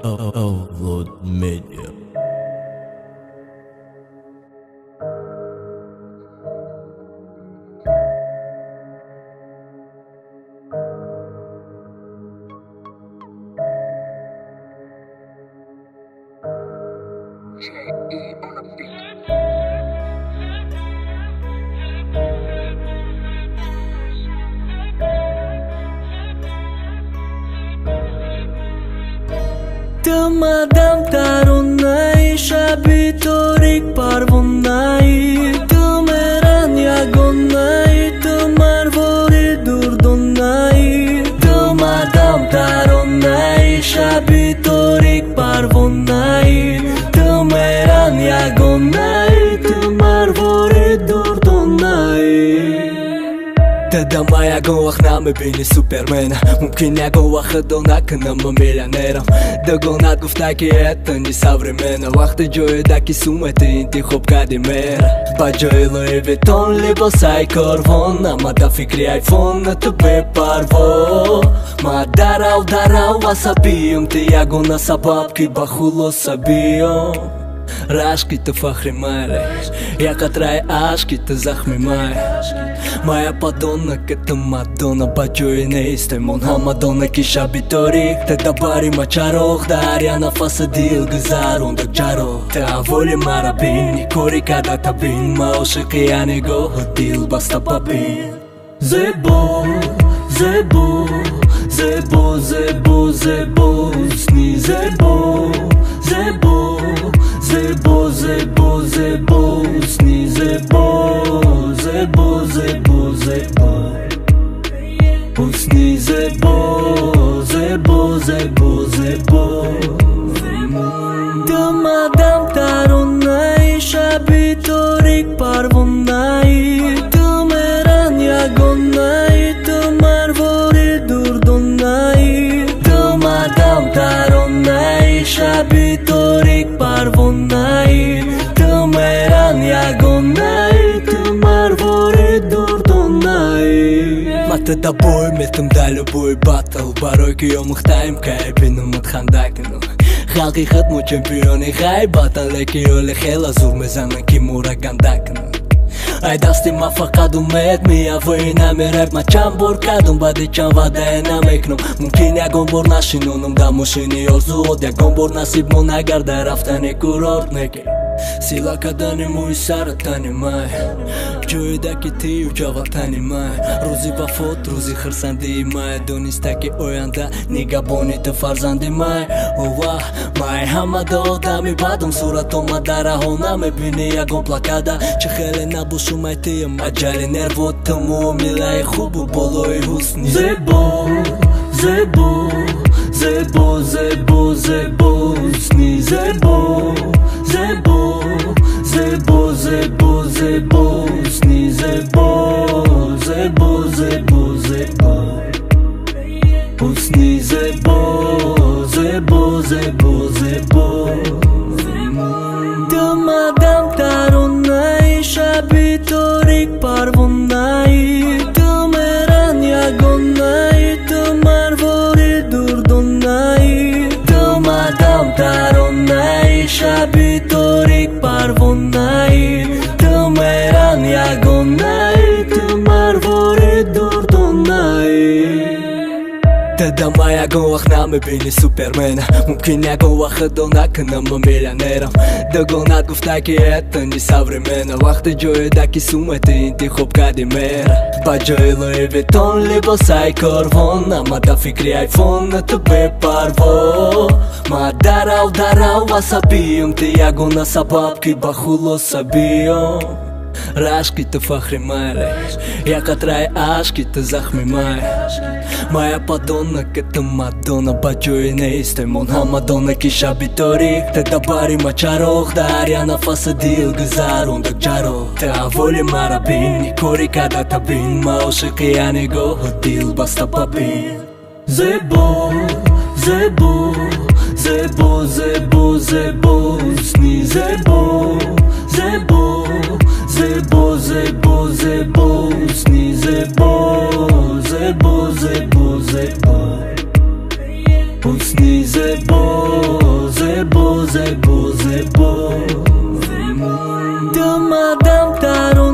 Avlod Media. J.E. on a beat. Ту мадам таронаи, шаби торик парвонаи, ту меран ягонаи, ту марвори дурдонаи. Ту мадам таронаи, шаби торик парвонаи, ту меран ягонаи, ту марвори дурдонаи. Тадама ягон вақт намебини супермена, мумкин ягон вақт худо накунам ман миллионерам. Дугонат гуфта, ки это не современно. Вақти ҷоеда ки сумете интихоб кардӣ мера, ба ҷои Луи Виттон либосаи корвон. Ама да фикри айфон, ту бепарво. Ма дарав дарав асабиём, ту ягона сабаб, ки ба хулоса биём. Рашки ту фахри майре, як қатраи ашки ту захми май. Моя подонок, это Мадонна. Ба ҷои нестемон ҳама дона, ки шаби торик та дабари ма чароғ, дар я нафаса дил гузарондак чаро. Та авволи мара бини, кори када та бин, ма ошиқи я нигоҳу дил баста ба бин. Зебо, зебо, зебо, зебо, зебо, ҳусни зебо, зебо, зебо, зебо, зебо, ҳусни зебо, зебо, зебо, зебо, ҳусни зебо, зебо, зебо, зебо. Ту мадам таронаи, шаби торик парвонаи, ту меран ягонаи, ту марвори дурдонаи. Ту мадам таронаи, шаби торик парвонаи, ту меран ягонаи, ту марвори дурдонаи. Ма туда бой метум да любой батл, барои ки омӯхтаем, кай бинумад ханда кунам. Халқи худ мо чемпиони ғайбатан, лекин ёли хела зур мезананд, ки мора ганда кунанд. Ай дасти ма фақат умед меявои намераб. Ма чанд бор кардум, баъди чанд ваъдае намекунам. Мумкин ягон бор нашинонам дар мошини орзуот, ягон бор насиб мо нагарда рафтани курорт неки. Сила кардани мӯи сара тани май, ҷоеда ки тию ҷаватани май. Рӯзи вафот рӯзи хирсандии май, дониста ки оянда нигабони ту фарзанди май. Ова май ҳама да одами бадум, суратома дар раҳо намебини ягон плакада. Чӣ хеле набошумай тиям аҷали нервоту муомилаи хубу болои ҳусни. Зебо, зебо, зебо, зебо, зебо, ҳусни зебо, зебо, зебо, зебо, зебо, ҳусни зебо, зебо, зебо, зебо, ҳусни зебо, зебо, зебо, зебо. Ту мадам таронаи, шаби торик парвонаи, ту меран ягонаи, ту марвори дурдонаи. Ту мадам таронаи, шаби торик парвонаи, ту меран ягонаи, ту марвори дурдонаи. Тадама ягон вақт намебини супермена, мумкин ягон вақт худо накунам ман миллионерам. Дугонат гуфта, ки это не современно. Вақти ҷоеда ки сумете интихоб кардӣ мера, ба ҷои Луи Виттон либосаи корвон. Ама да фикри айфон, ту бепарво. Ма дарав дарав асабиём, ту ягона сабаб, ки ба хулоса биём. Рашки ту фахри майре, як қатраи ашки ту захми май. Моя подонок, это Мадонна. Ба ҷои нестемон ҳама дона, ки шаби торик та дабари ма чароғ, дар я нафаса дил гузарондак чаро. Та авволи мара бини, кори када та бин, ма ошиқи я нигоҳу дил баста ба бин. Зебо, зебо, зебо, зебо, зебо, ҳусни зебо, зебо, зебо, зебо, зебо, ҳусни зебо, зебо, зебо, зебо. Ҳусни зебо, зебо, зебо, зебо. Ту мадам таронаи.